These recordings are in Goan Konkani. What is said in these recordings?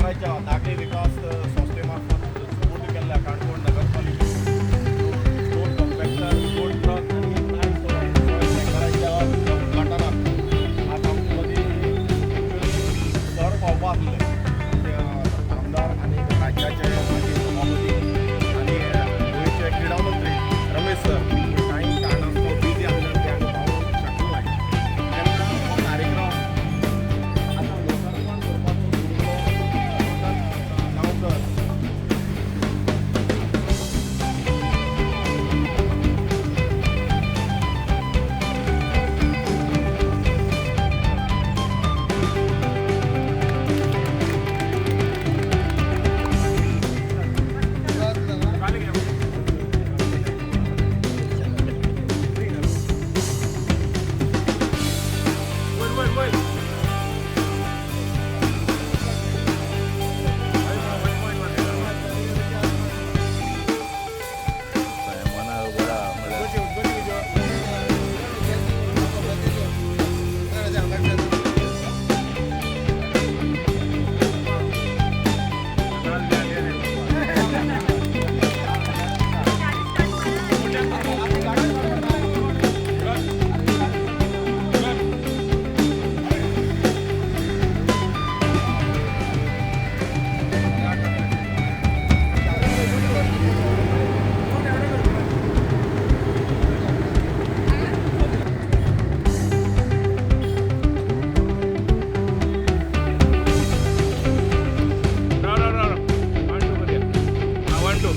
सरकाराच्या नागरी विकास संस्थे मार्फत सुपूर्द केल्ल्या काणकोण नगरपालिकेत दोन कॉम्पॅक्टर, दोन ट्रक आनी एक नायट सॉयल टँकराच्या उद्घाटनाक आज आमचे मदीं एक्चुअली सर पावपा आसले ते आमदार आनी राज्याचे माजी सभापती आनी गोंयचे क्रिडा मंत्री रमेश सर. कांय कारणास्तव बिजी आसल्यान ते हांगा पावोवंक शकले ना. तेन्ना हो कार्यक्रम आतां लोकार्पण करपाचो सुरू गांवकर. राव राव राव, वन टू करूया. हा, वन टू.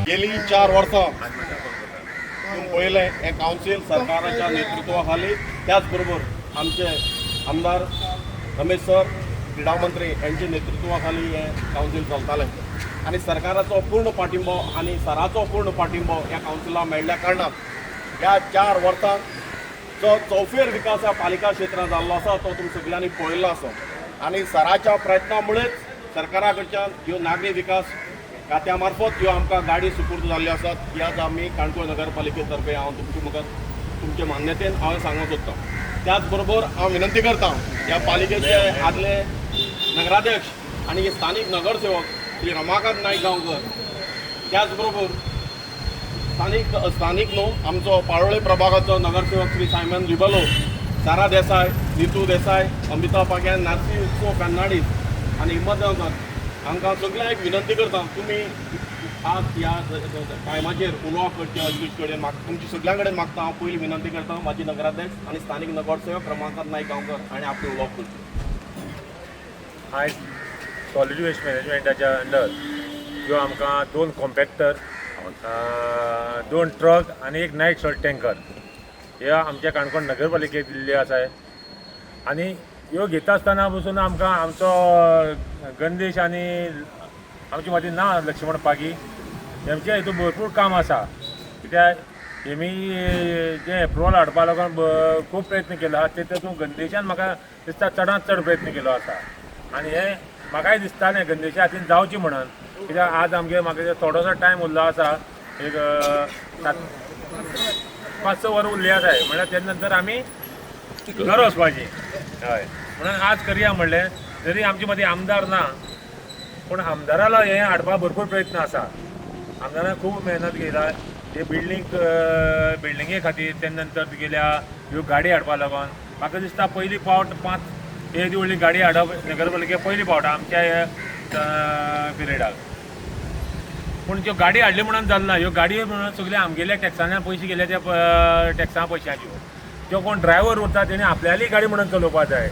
गेली 4 वर्सां तुमी पळयलें, हें कावन्सील सरकाराच्या नेतृत्वा खाली, त्याच बरोबर आमचे आमदार रमेश सर, क्रिडा मंत्री यांच्या नेतृत्वा खाली हें कावन्सील चलतालें आनी सरकाराचो पूर्ण पाठिंबो आनी सराचो पूर्ण पाठिंबो ह्या कावन्सिलाक मेळ्ळ्या कारणान ह्या 4 वर्सांत जो चौफेर विकास ह्या पालिका क्षेत्रांत जाल्लो आसा, तो तुमी सगळ्यांनी पळयल्लो आसा. आनी सराच्या प्रयत्ना मुळेच सरकारा कडच्यान ह्यो नागरी विकास खात्या मार्फत ह्यो आमकां गाडी सुपूर्द जाल्ल्यो आसात. ही आज आमी काणकोण नगरपालिके तर्फे हांव तुमचे मुखार तुमचे मान्यतेन हांव सांगूंक सोदतां. त्याच बरोबर हांव विनंती करता, ह्या पालिकेचे आदले नगराध्यक्ष आनी स्थानीक नगरसेवक श्री रमाकांत नायक गांवकर, त्याच बरोबर स्थानीक, स्थानीक न्हू, आमचो पाळोळे प्रभागाचो नगरसेवक श्री सायमन रिबलो, सारा देसाय, नितू देसाय, अमिता पाग्यान, नार्सी उत्सव फर्नांडीस आनी हिम्मत गांवकर हांकां सगळ्यांक एक विनंती करता, तुमी आज ह्या टायमाचेर उलोवप करचें अशी कडेन माग तुमची सगळ्यां कडेन मागता. हांव पयलीं विनंती करता, माजी नगराध्यक्ष आनी स्थानीक नगरसेवक रमाकांत नायक गांवकर आनी आपलें उलोवप करचें. आयज सॉलिड वेस्ट मॅनेजमेंटाच्या अंडर ह्यो आमकां दोन कॉम्पॅक्टर, दोन ट्रक आनी एक नायट सॉयल टँकर ह्यो आमच्या काणकोण नगरपालिकेक दिल्ल्यो आसाय. आनी ह्यो घेता आसतना पसून आमकां आमचो गंदेश आनी आमचे मदीं ना लक्ष्मण पागी, हेमचे हितून भरपूर काम आसा, कित्याक हेमी जे एप्रुवल हाडपा लागून खूब प्रयत्न केलो आसा. ते तातूंत गंदेशान म्हाका दिसता चडांत चड प्रयत्न केलो आसा. आनी हें म्हाकाय दिसतालें गंदेशा हातीन जावची म्हणून, कित्याक आज आमगे म्हाका थोडोसो टायम उरलो आसा, एक 7, 5-6 वरां उरली आसाय. म्हणल्यार तेजे नंतर आमी घरा वचपाची. हय, म्हणून आज करया म्हणलें. जरी आमचे मदीं आमदार ना, पूण आमदाराला हें हाडपाक भरपूर प्रयत्न आसा. आमदारान खूब मेहनत घेयला ते बिल्डिंगे खातीर. ते नंतर तुगेल्या ह्यो गाडी हाडपा लागून म्हाका दिसता पयली फावट 5 येदी व्हडली गाडी हाडप नगरपालिके पयली फावट आमच्या ह्या पिरियडाक. पूण त्यो गाडी हाडली म्हणून जालें ना. ह्यो गाडयो म्हणून सगळे आमगेल्या टॅक्सांतल्यान पयशे गेले, त्या टॅक्सां पयशांच्यो. जो कोण ड्रायव्हर उरता तेणी आपल्याली गाडी म्हणून चलोवपा जाय.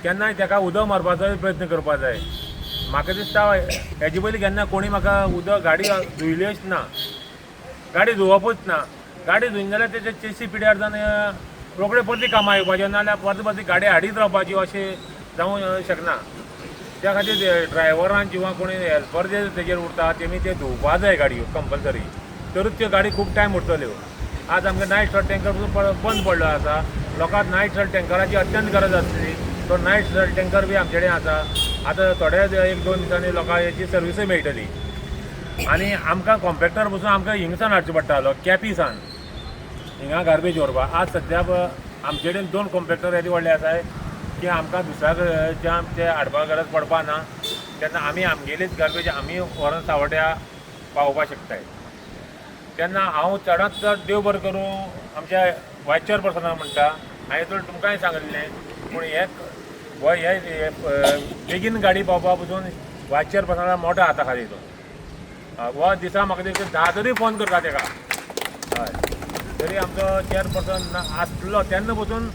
केन्नाय ताका उदक मारपाचोय प्रयत्न करपा जाय. म्हाका दिसता हेजे पयलीं केन्ना कोणी म्हाका उदक गाडी धुयल्योच ना, गाडी धुवपूच ना. गाडी धुयना जाल्यार तेजे चेसी पिड्यार जावन रोखडे परती कामां येवपाचें, नाजाल्यार परती परती गाडी हाडीत रावपाची, अशें जावंक शकना. त्या खातीर ड्रायव्हरान किंवा कोणी हेल्पर जे तेजेर उरता तेमी ते धुवपा जाय गाडयो कंपल्सरी, तरूच त्यो गाडी खूब टायम उरतल्यो. आज आमकां नायट शॉर्ट टँकर बंद पडलो आसा. लोकांक नायट शॉर्ट टँकराची अत्यंत गरज आसली. तो नायट शॉर्ट टँकर बी आमचे कडेन आसा. आतां थोड्या 1-2 दिसांनी लोकांक हेची सर्विसूय मेळटली. आनी आमकां कॉम्पॅक्टर पसून आमकां हिंगसान हाडचो पडटालो, केपीसान हिंगा गार्बेज व्हरपाक. आज सद्या आमचे कडेन 2 कॉम्पॅक्टर येदे व्हडले आसाय की आमकां दुसऱ्या ते हाडपाक गरज पडपा ना. तेन्ना आमी आमगेलीच गार्बेज आमी व्हरोन सावड्या पावोवपाक शकताय. तेन्ना हांव चडांत चड देव बरें करूं आमच्या वायस चेअरपर्सनाक म्हणटा. हांवें तर तुमकांय सांगिल्लें, पूण हे हे बेगीन गाडी पावपा पसून वायस चेअरपर्सनाक मोठो हात आसा तितून. हो दिसा म्हाका दिसता 10 तरी फोन करता तेका. हय, तरी आमचो चेअरपर्सन आसलो तेन्ना पसून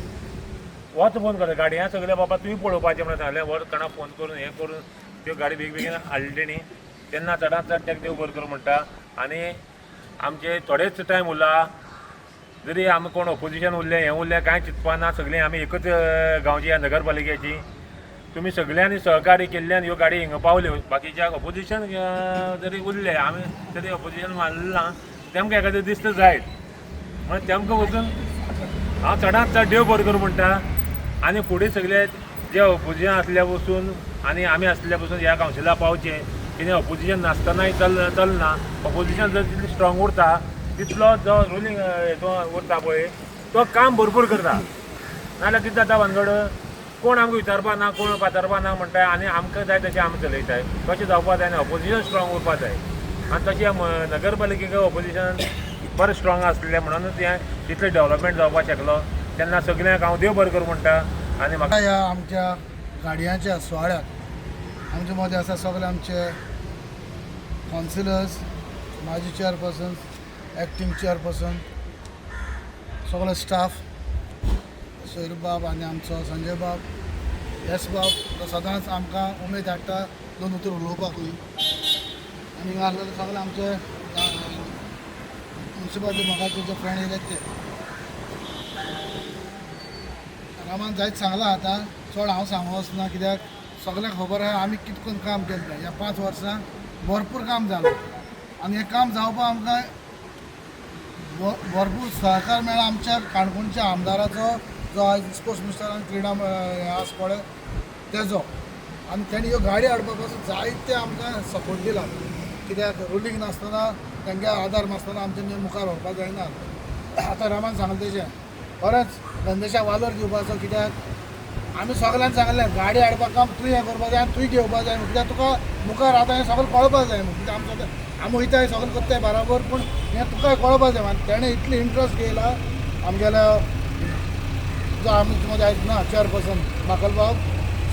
होच फोन करता. गाडयां सगळें बाबा तुवें पळोवपाचें म्हणून सांगलें. हो कोणा फोन करून हें करून त्यो गाडी बेगीन बेगीन हाडली तेणी. तेन्ना चडांत चड तेका देव बरें करूं म्हणटा. आनी आमचे थोडेच टायम उरला. जरी आमी कोण ओपोजिशन उरलें हें उरलें कांय चिंतपा ना. सगळीं आमी एकूच गांवची ह्या नगरपालिकेची. तुमी सगळ्यांनी सहकार्य केल्ल्यान ह्यो गाडी हिंगा पावल्यो. बाकीच्या ओपोजिशन जरी उरले, आमी तरी ओपोजिशन मानलें ना, तेमकां एखादें दिसता जायत म्हणून तेमकां वचून हांव चडांत चड देव बरें करूं म्हणटा. आनी फुडें सगळे जे ओपोजिशन आसल्या पसून आनी आमी आसल्या पसून ह्या कावन्सिला पावचें. कितें ओपोजिशन नासतनाय चलना. ओपोजिशन जर जितलें स्ट्रॉंग उरता तितलो जो रुलींग हेतून उरता पळय तो काम भरपूर करता. नाजाल्यार कितें जाता भानगड, कोण आमकां विचारपा ना, कोण पाचारपा ना म्हणटा आनी आमकां जाय तशें आमी चलयताय. तशें जावपा जायना. ओपोजिशन स्ट्रॉंग उरपा जाय. आनी तशें नगरपालिकेक ओपोजिशन बरें स्ट्रॉंग आसलें म्हणूनच हें तितलें डेवलपमेंट जावपाक शकलो. तेन्ना सगल्यांक हांव देव बरें करूं म्हणटा. आनी म्हाका ह्या आमच्या गाडयांच्या सुवाळ्याक आमचे मदें आसा सगळे आमचे कावन्सिलर्स, माजी चेअरपर्सन, एक्टींग चेअरपर्सन, सगळो स्टाफ, सोयरूबाब आनी आमचो संजय बाब, येस बाब तो सदांच आमकां उमेद हाडटा दोन उतर उलोवपाकूय. आनी हिंगा आसले सगळे आमचे मुन्सिपालिटी म्हाका तुजे फ्रेंड येयले ते रामान जायत सांगलां. आतां चड हांव सांगूं वचना, कित्याक सगळ्यांक खबर आहा आमी कितें करून काम केलें तें. ह्या 5 वर्सां भरपूर काम जालां आनी हें काम जावपाक आमकां भरपूर सहकार मेळ्ळा आमच्या काणकोणच्या आमदाराचो, जो आयज स्पोर्ट्स मिनिस्टर आनी क्रिडा हें आसा पळय तेजो. आनी तेणी ह्यो गाडी हाडपा पासून जायते आमकां सपोर्ट दिला, कित्याक रुलींग नासतना तेंगे आदार नासतना आमच्यांनी मुखार व्हरपाक जायना. आतां रामान सांगलें तेजें खरेंच गंदेशा वालोर दिवपाचो, कित्याक आमी सगल्यांक सांगलें गाडी हाडपाक काम तूं हें करपा जाय आनी तूंय घेवपा जाय, कित्याक तुका मुखार आतां हें सगळें कळपा जाय न्हू. कित्याक आमचो आतां आमी वयताय सगळें करताय बराबर, पूण हें तुकाय कळपा जाय. आनी तेणें इतली इंट्रस्ट घेयला आमगेल्या जो आमचे मदें आयज ना चेअरपर्सन माकलबाब,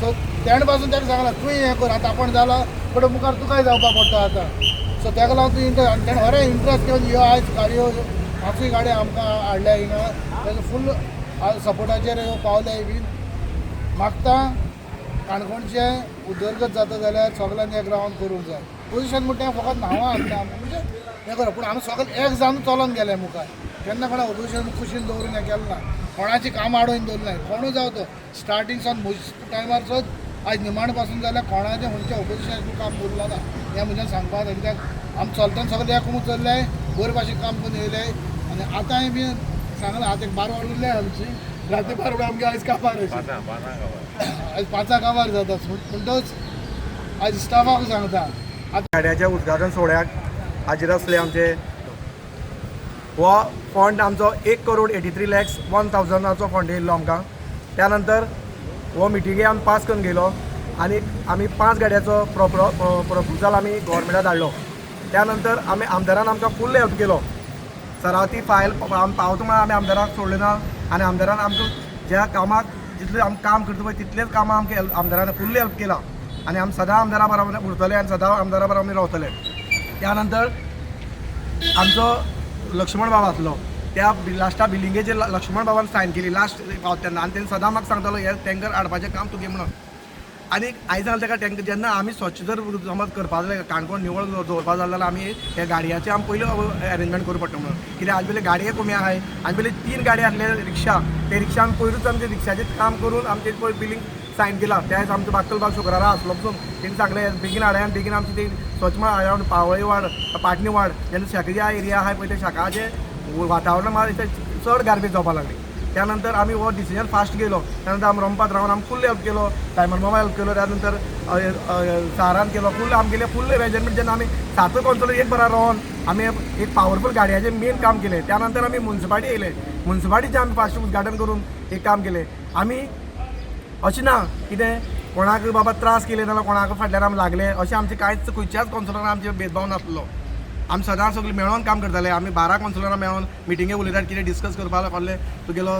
सो तेणें पासून ताका सांगलां तूंय हें कर, आतां आपूण जाला फुडें मुखार तुकाय जावपाक पडटा आतां. सो ताका लागून तूं इंट्रस्ट आनी तेणें खरें इंट्रस्ट घेवन ह्यो आयज गाडयो 5 गाडयो आमकां हाडल्या हिंगा. तेजो फूल सपोर्टाचेर ह्यो पावल्या बीन. मागता काणकोणचें उदरगत जाता जाल्यार सगल्यांनी एक रावन करूंक जाय. पोजिशन म्हणटा तें फकत नांवां आसता म्हणजे हें करप, पूण आमी सगळे एक जावन चलोन गेले मुखार. केन्ना कोणा ओपोजिशन कुशीन दवरून हें केलें ना, कोणाची कामां आडोवन दवरलें ना. कोणूय जावं तो स्टार्टींग सावन म्हज्या टायमार सुद्दां आयज निमाणे पासून जाल्यार कोणाचें खंयचें ओपोजिशन काम उरलो ना हें म्हज्यान सांगपाक जाय. कित्याक आमी चलतना सगळे एकूण चल्ले, बरे भाशेन काम करून येयले. आनी आतांय बी सांगलां, आतां एक 12 वरां उरले आमची, राती 12 वरां आमगे आयज कामार अशी पांचां गांवां आयज 5 कामार जाता. म्हणटच आयज स्टाफाक सांगता आतां गाडयाच्या उद्घाटन सुवाळ्याक हाजीर आसले आमचे. हो फंड आमचो 1,83,01,000 फंड येयल्लो आमकां. त्यानंतर हो मिटिंगे आमी पास करून गेलो आनी आमी 5 गाडयांचो प्रपोजल आमी गोवोरमेंटाक धाडलो. त्यानंतर आमी आमदारान आमकां फूल हेल्प केलो. सरा ती फायल आमी पावता म्हणून आमी आमदाराक सोडलें ना आनी आमदारान आमकां ज्या कामाक जितलें आमी काम करता पळय तितलेंच कामां आमकां आमदारान फूल हेल्प केला आनी आमी सदां आमदारा बरोबर उरतले आनी सदां आमदारा बरोबर आमी रावतले. त्यानंतर आमचो लक्ष्मण बाबा आसलो त्या लास्टा बिल्डिंगेचेर लक्ष्मण बाबान सायन केली लास्ट पावता तेन्ना आनी तेन्ना सदां म्हाका सांगतालो हे टँकर हाडपाचें काम तुगे म्हणून. आनी आयज जालें ताका टँकर जेन्ना आमी स्वच्छ जर समज करपा जालें काणकोण निवळ दवरपा जालें जाल्यार आमी हे गाडयांचें आमी पयलीं एरेंजमेंट करूं पडटा म्हणून. कित्याक आयज पयलीं गाडये कमी आहाय आनी पयलीं 3 गाडी आसले रिक्षा ते रिक्षा आमी पयरूच आमचे रिक्षाचें काम करून आमचें पळय बिलींग सायन केलां. त्या दिसा आमचो बाक्कल बाब शुक्रारा आसलो पसून तेणी सांगलें बेगीन हाडया आनी बेगीन आमची ती स्वच्छ हाडया पावळी वाड पाटणी वाड जेन्ना शाकाची एरिया आहाय पळय त्या शाकाचें वातावरण मात चड गार्बेज जावपाक लागली. त्यानंतर आमी हो डिसिजन फास्ट गेलो. त्यानंतर आमी रोमपात रावन आमी फूल हेल्प केलो, सायमन मामा हेल्प केलो, त्यानंतर सारान केलो फूल आमगेले फूल एरेंजमेंट. जेन्ना आमी 7 कौन्सिलर एक बरा रावन आमी एक पावरफूल गाडयांचें मेन काम केलें. त्यानंतर आमी मुन्सिपालिटी येयले, मुन्सिपालिटीचें आमी फास्ट उद्घाटन करून एक काम केलें. आमी अशें ना कितें कोणाक बाबा त्रास केले नाल्यार कोणाक फाटल्यान आमी लागले अशें आमचें कांयच खंयच्याच कौन्सिलरान आमचें भेदभाव नासलो. आमी सदां सगळीं मेळोन काम करताले. आमी 12 कौन्सिलरां मेळोन मिटिंगे उलयतात, कितें डिस्कस करपा जालें तुगेलो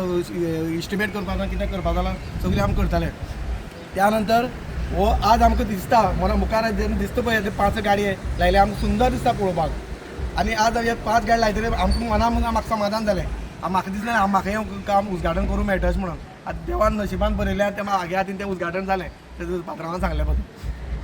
इस्टिमेट करपा जाय कितें करपा जालां सगळें आमी करताले. त्यानंतर हो आज आमकां दिसता मना मुखार जेन्ना दिसता पळय 5 गाडये लायले आमकां सुंदर दिसता पळोवपाक. आनी आज हे 5 गाडी लायतकीर आमकां मना म्हाका समाधान जालें. म्हाका दिसलें म्हाका हें काम उद्घाटन करूंक मेळटा अशें म्हणून. आतां देवान नशिबान बरयलें आनी तें म्हागे हातीन तें उद्घाटन जालें तें पात्रांवान सांगलें पसून.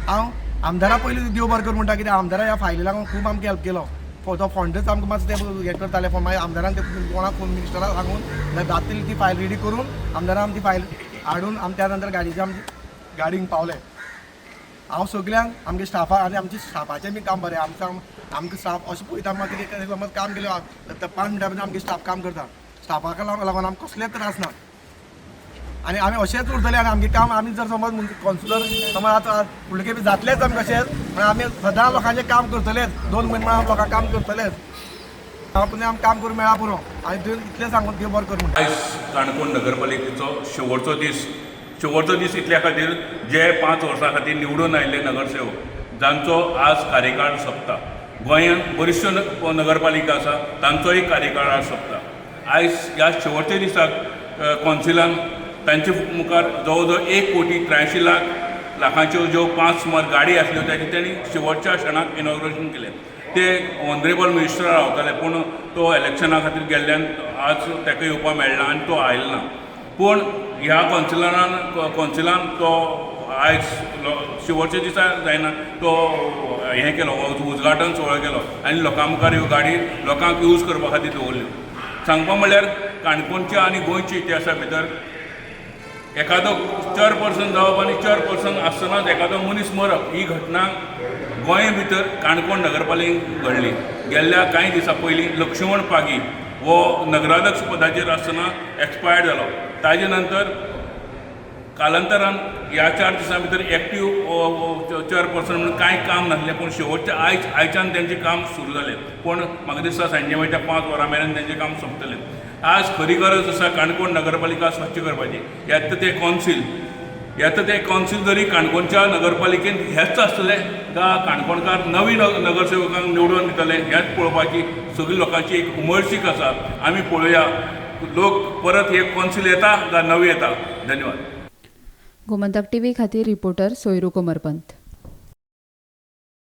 हांव आमदारा पयलीं देव बरें कर म्हणटा कित्याक आमदारा ह्या फायली लागून खूब आमकां हेल्प केलो. तो फंडच आमकां मातसो ते हें करताले मागीर आमदारान ते कोणाक फोन मिनिस्टराक सांगून जातली ती फायल रेडी करून आमदारान आमची फायल हाडून आमी त्या नंतर गाडयेचे आमची गाडींक पावले. हांव सगल्यांक आमगे स्टाफा आनी आमच्या स्टाफाचें बी काम बरें. आमकां आमकां स्टाफ अशें पळयता आमकां कितें समज काम केलें 5 मिनटां भितर आमगे स्टाफ काम करता. स्टाफाक लागून आमकां कसलेच त्रास ना आनी आमी अशेंच उरतले. आनी आमगें काम आमी जर समज कौन्सिलर समज आतां फुडले खेपे जातलेच आमी कशेंच म्हळ्यार आमी सदां लोकांचें काम करतलेच. 2 म्हयने म्हळ्यार लोकांक काम करतलेच. आमी काम करूंक मेळ्ळा पुरो. आनी इतलें सांगून देव बरें कर म्हणटा. आयज काणकोण नगरपालिकेचो शेवटचो दीस. शेवटचो दीस इतल्या खातीर जे 5 वर्सां खातीर निवडून आयिल्ले नगरसेवक जांचो आज कार्यकाळ सोंपता. गोंयांत बऱ्योचश्यो नगरपालिका आसा तांचोय कार्यकाळ आज सोंपता. आयज ह्या शेवटच्या दिसाक कौन्सिलान तांचे मुखार जवळ जवळ 1,83,00,000 लाखांच्यो ज्यो 5 सुमार गाडी आसल्यो ताची तांणी शेवटच्या क्षणाक इनॉग्रेशन केलें. ते ऑनरेबल मिनिस्टर रावताले पूण तो इलेक्शना खातीर गेल्ल्यान आज ताका येवपाक मेळना आनी तो आयलो ना. पूण ह्या कौन्सिलान तो आयज शेवटच्या दिसा जायना तो हें केलो उद्घाटन सुवाळो केलो आनी लोकां मुखार ह्यो गाडी लोकांक यूज करपा खातीर दवरल्यो. सांगपा म्हणल्यार काणकोणच्या आनी गोंयच्या इतिहासा भितर एखादो चेअरपर्सन जावप आनी चेअरपर्सन आसतनाच एखादो मनीस मरप ही घटना गोंय भितर काणकोण नगरपालिकेंत घडली. गेल्ल्या कांय दिसां पयलीं लक्ष्मण पागी हो नगराध्यक्ष पदाचेर आसतना एक्सपायर्ड जालो. ताजे नंतर कालांतरान ह्या 4 दिसां भितर एक्टीव चेअरपर्सन म्हणून कांय काम नासलें पूण शेवटच्या आयच्यान तेंचें काम सुरू जालें. पूण म्हाका दिसता सांजे वयच्या 5 वरां मेरेन तेंचें काम सोंपतलें. आज खरी गरज आसा काणकोण नगरपालिका स्वच्छ करपाची. येता ते कौन्सील येता ते कौन्सील जरी काणकोणच्या नगरपालिकेन हेच आसतले का काणकोणकार नवी नगरसेवकांक निवडून दितले हेच पळोवपाची सगळी लोकांची एक उमळशीक आसा. आमी पळोवया लोक परत हे कौन्सील येता काय नवी येता. धन्यवाद. गोमंतक टीव्ही खातीर रिपोर्टर सोयरू कोमरपंत.